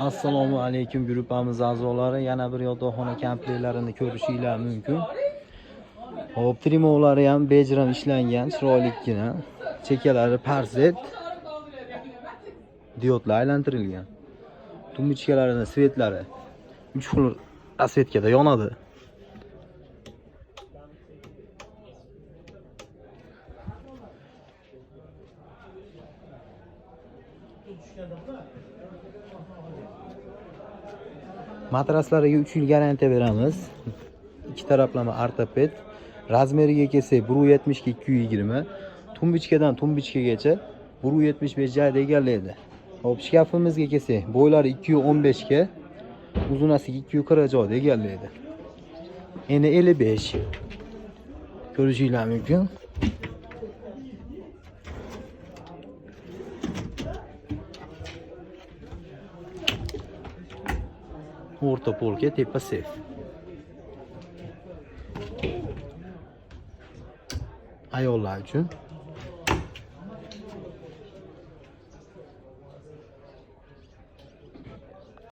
Assalomu alaykum, gruppamiz a'zolari. Yana bir yotoqxona komplektlarini ko'rishinglar mumkin. Hop, trimovlari ham bejram ishlangan, chiroylikkina. Chekalari parset. Diodlar aylantirilgan. Tumbuchkalarini svetlari 3 xil rasvetkada yonadi. Matraslariga 3 yil garantiya beramiz. Ikki taraflama ortoped. Razmeriga kelsak 1.70 ga 220. Tumbichkadan tumbichkagacha 1.75 joyda egallaydi. Hop, shkafimizga kelsak, bo'ylari 2.15 ga, uzunasi 2.40 joyda egallaydi. Eni 55. Ko'rishinglar mumkin. O'rta polka, tepa sef. Ayollar uchun.